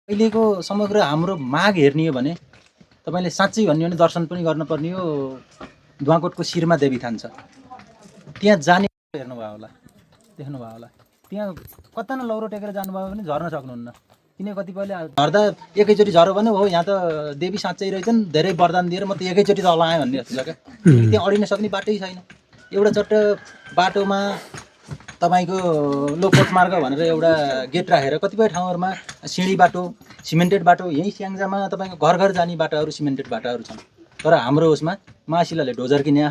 अहिलेको समग्र हाम्रो माग हेर्ने हो भने तपाईँले साँच्चै भन्ने हो भने दर्शन पनि गर्नुपर्ने हो। दुवाकोटको शिरमा देवीथान छ, त्यहाँ जाने हेर्नुभयो होला, देख्नुभयो होला। त्यहाँ कता न लौरो टेकेर जानुभयो भने झर्न सक्नुहुन्न। किन कतिपयले झर्दा एकैचोटि झऱ्यो भने हो यहाँ त देवी साँच्चै रहेछन्, धेरै वरदान दिएर म त एकैचोटि तल आएँ भन्ने जस्तो छ क्या। त्यहाँ अडिन सक्ने बाटै छैन। एउटा चट्ट बाटोमा तपाईँको लोकोट मार्ग भनेर एउटा गेट राखेर कतिपय ठाउँहरूमा सिँढी बाटो, सिमेन्टेड बाटो, यहीँ स्याङ्जामा तपाईँको घर घर जाने बाटाहरू सिमेन्टेड बाटाहरू छन्। तर हाम्रो उसमा मासिलाले डोजर किने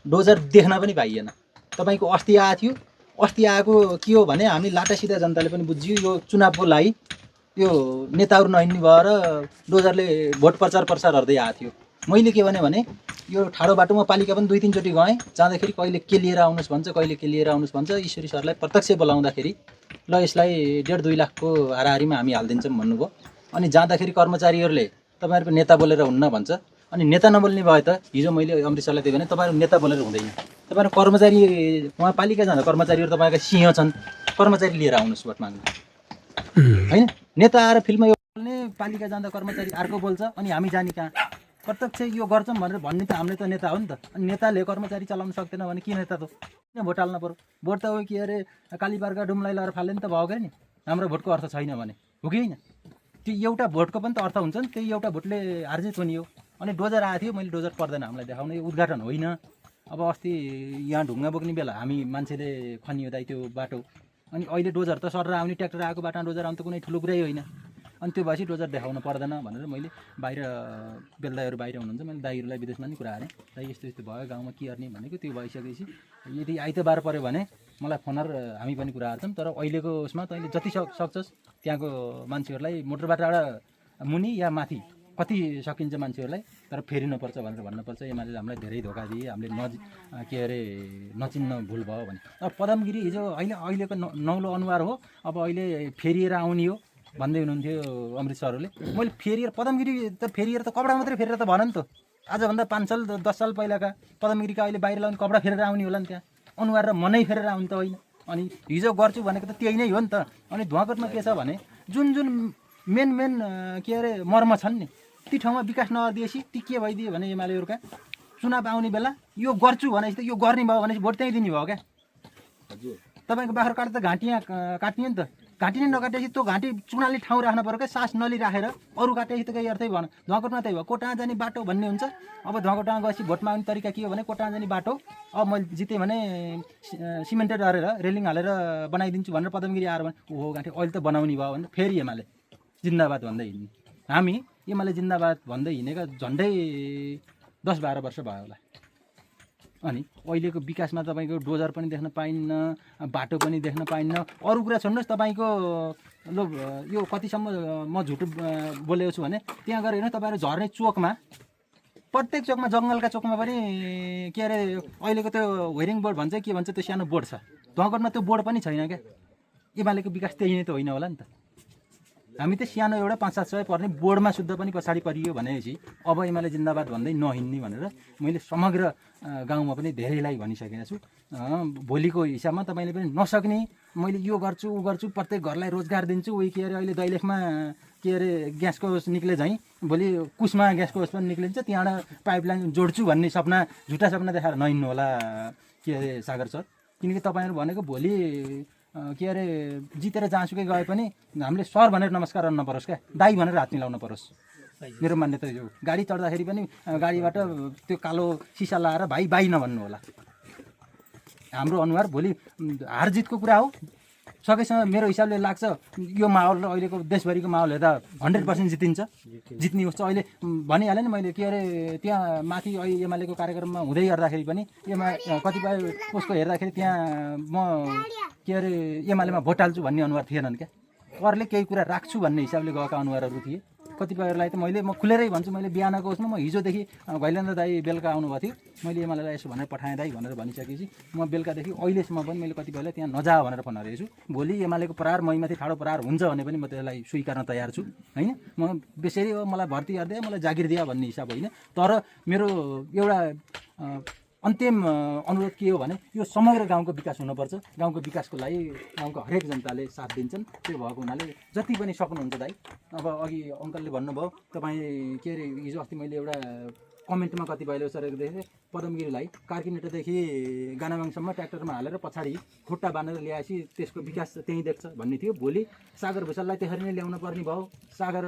डोजर देख्न पनि पाइएन। तपाईँको अस्ति आएको थियो, अस्ति आएको के हो भने हामी लाटासिधा जनताले पनि बुझ्यो यो चुनावको लागि यो नेताहरू नहिँड्ने भएर डोजरले भोट प्रचार गर्दै आएको थियो। मैले के भने यो ठाडो बाटोमा पालिका पनि 2-3 चोटि गएँ। जाँदाखेरि कहिले के लिएर आउनुहोस् भन्छ, कहिले के लिएर आउनुहोस् भन्छ। ईश्वरी सरलाई प्रत्यक्ष बोलाउँदाखेरि ल यसलाई 1.5-2 लाखको हाराहारीमा हामी हालिदिन्छौँ भन्नुभयो। अनि जाँदाखेरि कर्मचारीहरूले तपाईँहरूको नेता बोलेर हुन्न भन्छ। अनि नेता नबोल्ने भए त हिजो मैले अमृत सरलाई त्यही भने तपाईँहरू नेता बोलेर हुँदैन, तपाईँहरू कर्मचारी उहाँ पालिका जाँदा कर्मचारीहरू तपाईँको सिंह छन्, कर्मचारी लिएर आउनुहोस् भोट माग्नु होइन। नेता आएर फिल्डमा यो बोल्ने, पालिका जाँदा कर्मचारी अर्को बोल्छ, अनि हामी जाने कहाँ। प्रत्यक्ष यो गर्छौँ भनेर भन्ने त हामीले त नेता हो नि त। अनि नेताले कर्मचारी चलाउन सक्दैन भने के नेता त किन भोट हाल्न पर्यो। भोट त हो के अरे कालीपारका डुमलाई लगाएर फाल्ने नि त भयो क्या नि। हाम्रो भोटको अर्थ छैन भने हो कि होइन। त्यो एउटा भोटको पनि त अर्थ हुन्छ नि, त्यही एउटा भोटले हार्जित हुने हो। अनि डोजर आएको थियो, मैले डोजर पर्दैन हामीलाई देखाउन, यो उद्घाटन होइन। अब अस्ति यहाँ ढुङ्गा बोक्ने बेला हामी मान्छेले खनियो दाइ त्यो बाटो, अनि अहिले डोजर त सर आउने, ट्र्याक्टर आएको बाटोमा डोजर आउनु त कुनै ठुलो कुरै होइन। अनि त्यो भएपछि डोजर देखाउनु पर्दैन भनेर मैले बाहिर बेलदाईहरू बाहिर हुनुहुन्छ, मैले दाईहरूलाई विदेशमा नि कुरा गरेँ, दाइ यस्तो यस्तो भयो गाउँमा के गर्ने भनेको। त्यो भइसकेपछि यदि आइतबार पऱ्यो भने मलाई फोनर हामी पनि कुरा गर्छौँ। तर अहिलेको उसमा तैँले जति सक्छस् त्यहाँको मान्छेहरूलाई मोटर बाटोबाट मुनि या माथि कति सकिन्छ मान्छेहरूलाई, तर फेरिनुपर्छ भनेर भन्नुपर्छ। एमाले हामीलाई धेरै धोका दिए, हामीले के अरे नचिन्न भुल भयो भने। अब पदमगिरी हिजो अहिलेको नौलो अनुहार हो, अब अहिले फेरिएर आउने हो भन्दै हुनुहुन्थ्यो अमृत सरहरूले। मैले फेरिएर पदमगिरी त फेरिएर त कपडा मात्रै फेरेर त भन नि त। आजभन्दा 5 साल 10 साल पहिलाका पदमगिरीका अहिले बाहिर लाउने कपडा फेरेर आउने होला नि, त्यहाँ अनुहार र मनै फेरेर आउने त होइन। अनि हिजो गर्छु भनेको त त्यही नै हो नि त। अनि धुवाकोटमा के छ भने जुन मेन के अरे मर्म छन् नि, ती ठाउँमा विकास नगरिदिएपछि ती के भइदियो भने एमालेहरूका चुनाव आउने बेला यो गर्छु भनेपछि त यो गर्ने भयो भनेपछि भोट त्यहीँ दिने भयो क्या। तपाईँको बाख्राकोट त घाँटिया काट्ने नि त, घाँटी नै नकाटेपछि त्यो घाँटी चुनाले ठाउँ राख्नु पऱ्यो क्या। सास नलिराखेर अरू काटेपछि त केही अर्थै भएन। धुवाकोटमा त्यही भयो, कोटामा जाने बाटो भन्ने हुन्छ। अब धुवाकोटमा गएपछि भोट माग्ने तरिका के हो भने कोटामा जाने बाटो अब मैले जितेँ भने सिमेन्टेड गरेर रेलिङ हालेर बनाइदिन्छु भनेर पदमगिरी आएर भने ओहो घाँटी अहिले त बनाउने भयो भने फेरि एमाले जिन्दाबाद भन्दै हिँड्ने। हामी एमाले जिन्दाबाद भन्दै हिँडेका झन्डै 10-12 वर्ष भयो होला। अनि अहिलेको विकासमा तपाईँको डोजर पनि देख्न पाइन्न, बाटो पनि देख्न पाइन्न। अरू कुरा छोड्नुहोस्, तपाईँको यो कतिसम्म म झुटो बोलेको छु भने त्यहाँ गएर हेर्नु तपाईँहरू झर्ने चोकमा, प्रत्येक चोकमा जङ्गलका चोकमा पनि के अरे अहिलेको त्यो वेरिङ बोर्ड भन्छ के भन्छ त्यो सानो बोर्ड छ। धुवाकोटमा त्यो बोर्ड पनि छैन क्या। एमालेको विकास त्यही नै त होइन होला नि त। हामी त सानो एउटा 5-7 सय पर्ने बोर्डमा शुद्ध पनि पछाडि परियो भनेपछि अब एमाले जिन्दाबाद भन्दै नहिँड्ने भनेर मैले समग्र गाउँमा पनि धेरैलाई भनिसकेको छु। भोलिको हिसाबमा तपाईँले पनि नसक्ने मैले यो गर्छु ऊ गर्छु, प्रत्येक घरलाई रोजगार दिन्छु, उही के अरे अहिले दैलेखमा के अरे ग्यासको होस् निक्ले झैँ भोलि कुसमा ग्यासको होस् पनि निक्लिन्छ, त्यहाँबाट पाइपलाइन जोड्छु भन्ने सपना, झुटा सपना देखाएर नहिँड्नु होला के अरे सागर सर। किनकि तपाईँहरू भनेको भोलि के अरे जितेर जहाँसुकै गए पनि हामीले सर भनेर नमस्कार गर्न नपरोस् क्या, दाई भनेर हात मिलाउन परोस्। मेरो मान्यता यो। गाडी चढ्दाखेरि पनि गाडीबाट त्यो कालो सिसा लाएर भाइ नभन्नु होला। हाम्रो अनुहार भोलि हार जितको कुरा हो। सकेसम्म मेरो हिसाबले लाग्छ यो माहौल र अहिलेको देशभरिको माहौल हेर्दा 100% जित्ने हो। अहिले भनिहालेँ नि मैले के अरे त्यहाँ माथि अहिले एमालेको कार्यक्रममा हुँदै गर्दाखेरि पनि कतिपय उसको हेर्दाखेरि त्यहाँ म के अरे एमालेमा भोट हाल्छु भन्ने अनुहार थिएनन् क्या। अरूले केही कुरा राख्छु भन्ने हिसाबले गएका अनुहारहरू थिए। कतिपयहरूलाई त म खुलेरै भन्छु, मैले बिहानको उसमा म हिजोदेखि घैलेन्द्र दाई बेलुका आउनुभएको थियो, मैले एमालेलाई यसो भनेर पठाएँ दाई भनेर भनिसकेपछि म बेलुकादेखि अहिलेसम्म पनि मैले कतिपयलाई त्यहाँ नजा भनेर फोन गरेको छु। भोलि एमालेको प्रहार मैमाथि ठाडो प्रहार हुन्छ भने पनि म त्यसलाई स्वीकार्न तयार छु होइन। म बेसरी मलाई भर्ती गरिदिए मलाई जागिर दिए भन्ने हिसाब होइन। तर मेरो एउटा अन्तिम अनुरोध के हो भने यो समग्र गाउँको विकास हुनुपर्छ। गाउँको विकासको लागि गाउँको हरेक जनताले साथ दिन्छन्। त्यो भएको हुनाले जति पनि सक्नुहुन्छ दाइ। अब अघि अङ्कलले भन्नुभयो तपाईँ के अरे हिजो अस्ति मैले एउटा कमेन्टमा कतिपयले सरेको देखेँ पदमगिरीलाई कार्कीनेटरदेखि गानामाङसम्म ट्र्याक्टरमा हालेर पछाडि खुट्टा बाँधेर ल्याएपछि त्यसको विकास त्यहीँ देख्छ भन्ने थियो। भोलि सागर भुषाललाई त्यसरी नै ल्याउनु पर्ने भयो। सागर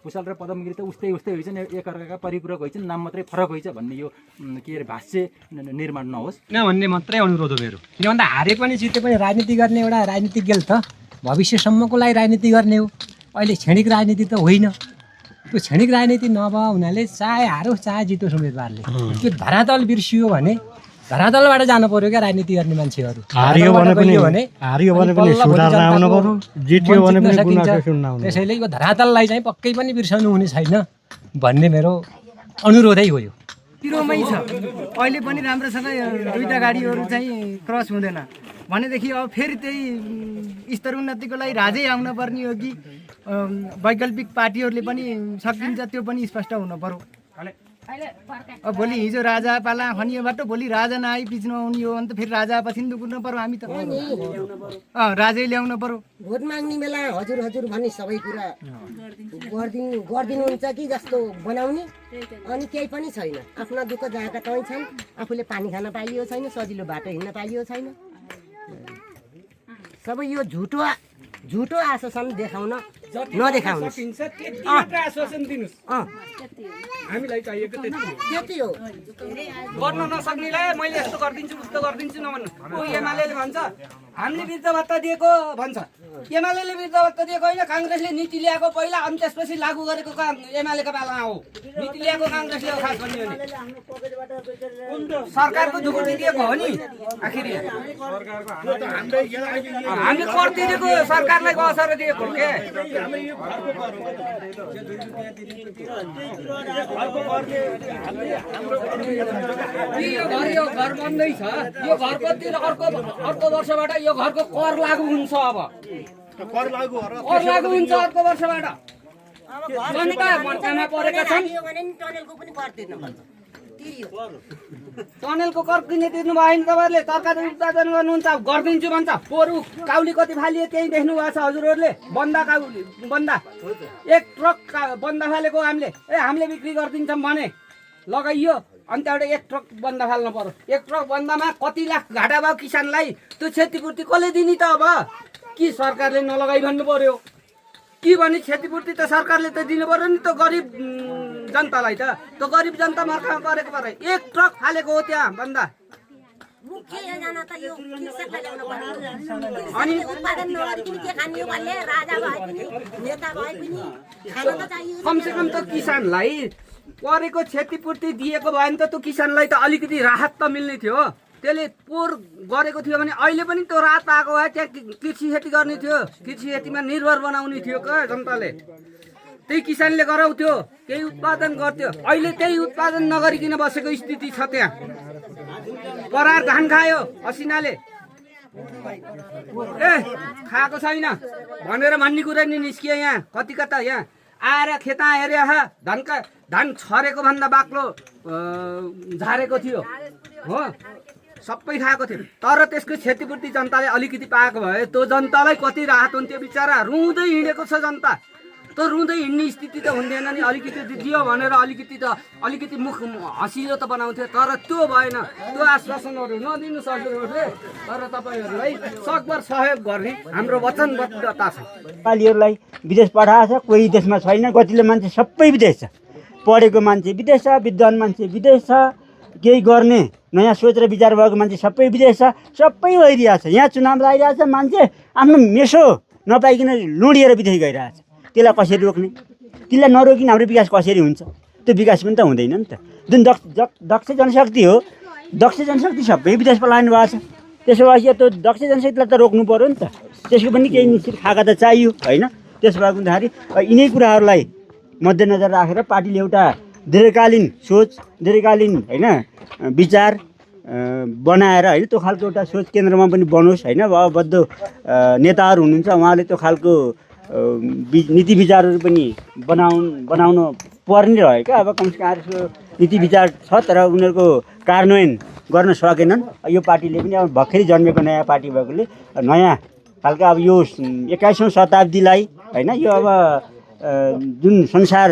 भुषाल र पदमगिरी त उस्तै होइछन्, एकअर्काका परिपूरक होइछन्, नाम मात्रै फरक होइछ भन्ने यो के अरे भाष्य निर्माण नहोस् भन्ने मात्रै अनुरोध हो मेरो। किन भन्दा हारे पनि जिते पनि राजनीति गर्ने एउटा राजनीतिज्ञ त भविष्यसम्मको लागि राजनीति गर्ने हो। अहिले क्षणिक राजनीति त होइन। त्यो क्षणिक राजनीति नभए हुनाले चाहे हारोस् चाहे जितोस् उम्मेदवारले त्यो धरातल बिर्सियो भने धरातलबाट जानु पर्यो क्या राजनीति गर्ने मान्छेहरू। त्यसैले यो धरातललाई चाहिँ पक्कै पनि बिर्साउनु हुने छैन भन्ने मेरो अनुरोधै हो। यो तिरोमै छ अहिले पनि राम्रोसँग दुईटा गाडीहरू चाहिँ क्रस हुँदैन भनेदेखि अब फेरि त्यही स्तर उन्नतिको लागि राजै आउन पर्ने हो कि वैकल्पिक पार्टीहरूले पनि सकिन्छ त्यो पनि स्पष्ट हुनु पर्यो। अब भोलि हिजो राजा पाला खनियोबाट भोलि राजा नआइ पिच्नु आउने हो भने त फेरि राजा पछि दुख्नु पर्यो। हामी त राजै ल्याउनु पर्यो। भोट माग्ने बेला हजुर हजुर भन्ने सबै कुरा गरिदिनुहुन्छ कि जस्तो बनाउने अनि केही पनि छैन। आफ्ना दुःख जहाँका तै छन्, आफूले पानी खान पाइयो छैन, सजिलो बाटो हिँड्न पाइयो छैन। सबै यो झुटो आश्वासन देखाउन नदेखाउनु हामीलाई चाहिएको त्यति हो। गर्नु नसक्नेलाई मैले यस्तो गरिदिन्छु उस्तो गरिदिन्छु नभन्नु। एमाले भन्छ हामीले वृद्ध भत्ता दिएको भन्छ। एमाले वृद्ध भत्ता दिएको होइन, काङ्ग्रेसले नीति ल्याएको पहिला अनि त्यसपछि लागू गरेको काम एमालेको पालामा हो। नीति ल्याएको काङ्ग्रेसले हो खास भन्यो भने सरकारको ढुकुटी दिएको हो नि। आखिरी हामीले कर तिरेको सरकारलाई असर दिएको हो के। यो घर बन्दै छ। यो घरको तिर अर्को वर्षबाट यो घरको कर लागू हुन्छ। अब कर लागू हुन्छ अर्को वर्षबाट। जनता मर्कामा परेका छन्। टनेलको कर किन तिर्नु भयो नि तपाईँहरूले? तरकारी उत्पादन गर्नुहुन्छ गरिदिन्छु भन्छ। पोरु काउली कति फालियो त्यही देख्नु भएको छ हजुरहरूले। बन्दा 1 ट्रक बन्दा फालेको हामीले बिक्री गरिदिन्छौँ भने लगाइयो अनि त्यहाँबाट 1 ट्रक बन्दा फाल्नु पर्यो। 1 ट्रक बन्दामा कति लाख घाटा भयो किसानलाई? त्यो क्षतिपूर्ति कसले दिने त? अब कि सरकारले नलगाइ भन्नु पर्यो कि भने क्षतिपूर्ति त सरकारले त दिनु पर्यो नि त गरिब जनतालाई। त त्यो गरिब जनता मर्कामा परेको परे 1 ट्रक फालेको हो त्यहाँ बन्दा। मुख्य योजना त यो कृषकलाई ल्याउनु पर्यो। अनि उत्पादन नगरिकन के खाने हो भन्ने राजा भए पनि नेता भए पनि खान त चाहियो। कमसेकम त किसानलाई परेको क्षतिपूर्ति दिएको भयो भने त त्यो किसानलाई त अलिकति राहत त मिल्ने थियो। त्यसले पोहोर गरेको थियो भने अहिले पनि त्यो राहत पाएको भए त्यहाँ कृषि खेती गर्ने थियो। कृषि खेतीमा निर्भर बनाउने थियो क्या जनताले। त्यही किसानले गराउँथ्यो, केही उत्पादन गर्थ्यो। अहिले त्यही उत्पादन नगरिकन बसेको स्थिति छ त्यहाँ। करार धान खायो असिनाले। खाएको छैन भनेर भन्ने कुरा नि निस्कियो यहाँ। कति कता यहाँ आएर खेता हेरे धान छरेको भन्दा बाक्लो झारेको थियो हो। सबै खाएको थियो तर त्यसको क्षतिपूर्ति जनताले अलिकति पाएको भए त्यो जनतालाई कति राहत हुन्थ्यो। बिचरा रुँदै हिँडेको छ जनता। त्यो रुँदै हिँड्ने स्थिति त हुँदैन नि। अलिकति दियो भनेर अलिकति मुख हँसिलो त बनाउँथ्यो तर त्यो भएन। त्यो आश्वासनहरू नदिनु हजुरहरूले। तर तपाईँहरूलाई सकभर सहयोग गर्ने हाम्रो वचनबद्धता छ। नेपालीहरूलाई विदेश पठाएको छ, कोही देशमा छैन। कतिले मान्छे सबै विदेश छ। पढेको मान्छे विदेश छ, विद्वान मान्छे विदेश छ, केही गर्ने नयाँ सोच र विचार भएको मान्छे सबै विदेश छ। सबै भइरहेछ। यहाँ चुनाव लागिरहेछ, मान्छे आफ्नो मेसो नपाइकन लुडिएर विदेश गइरहेछ। त्यसलाई कसरी रोक्ने? त्यसलाई नरोकिन हाम्रो विकास कसरी हुन्छ? त्यो विकास पनि त हुँदैन नि त। जुन दक्ष जनशक्ति हो, दक्ष जनशक्ति सबै विदेश पलायनु भएको छ। त्यसो भएपछि त्यो दक्ष जनशक्तिलाई त रोक्नु पऱ्यो नि त। त्यसको पनि केही निश्चित खाका त चाहियो होइन। त्यसो भएको हुँदाखेरि यिनै कुराहरूलाई मध्यनजर राखेर पार्टीले एउटा दीर्घकालीन सोच, दीर्घकालीन होइन विचार बनाएर होइन त्यो खालको एउटा सोच केन्द्रमा पनि बनोस् होइन। बद्ध नेताहरू हुनुहुन्छ उहाँले त्यो खालको नीति विचारहरू पनि बनाउनु पर्ने रह्यो क्या। अब कमसेकम नीति विचार छ तर उनीहरूको कार्यान्वयन गर्न सकेनन्। यो पार्टीले पनि अब भर्खरै जन्मेको नयाँ पार्टी भएकोले नयाँ खालको अब यो 21औं शताब्दीलाई होइन यो अब जुन संसार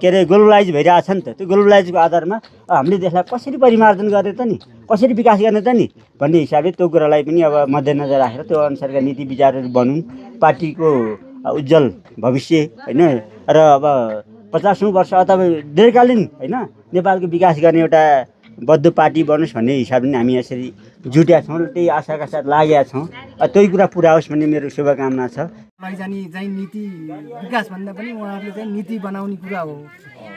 के अरे ग्लोबलाइज भइरहेछ नि त, त्यो ग्लोबलाइजको आधारमा हामीले देशलाई कसरी परिमार्जन गर्ने त नि, कसरी विकास गर्ने त नि भन्ने हिसाबले त्यो कुरालाई पनि अब मध्यनजर राखेर त्यो अनुसारका नीति विचारहरू बनुन्, पार्टीको उज्जवल भविष्य होइन र अब 50औं वर्ष अथवा दीर्घकालीन होइन नेपालको विकास गर्ने एउटा बद्ध पार्टी बनोस् भन्ने हिसाबले हामी यसरी जुटेका छौँ र त्यही आशाका साथ लागेका छौँ। त्यही कुरा पुरा होस् भन्ने मेरो शुभकामना छ। लैजाने चाहिँ नीति विकास भन्दा पनि उहाँहरूले चाहिँ नीति बनाउने कुरा हो।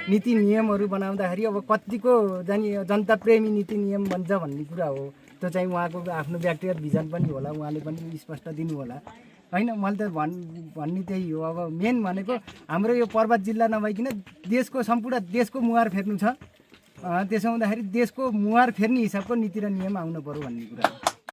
नीति नियमहरू बनाउँदाखेरि अब कतिको जाने जनता प्रेमी नीति नियम बन्छ भन्ने कुरा हो। त्यो चाहिँ उहाँको आफ्नो व्यक्तिगत भिजन पनि होला, उहाँले पनि स्पष्ट दिनु होला होइन। मैले त भन्ने त्यही हो। अब मेन भनेको हाम्रो यो पर्वत जिल्ला नभइकन देशको सम्पूर्ण देशको मुहार फेर्नु छ। त्यसो हुँदाखेरि देशको मुहार फेर्ने हिसाबको नीति र नियम आउनु पर्यो भन्ने कुरा हो।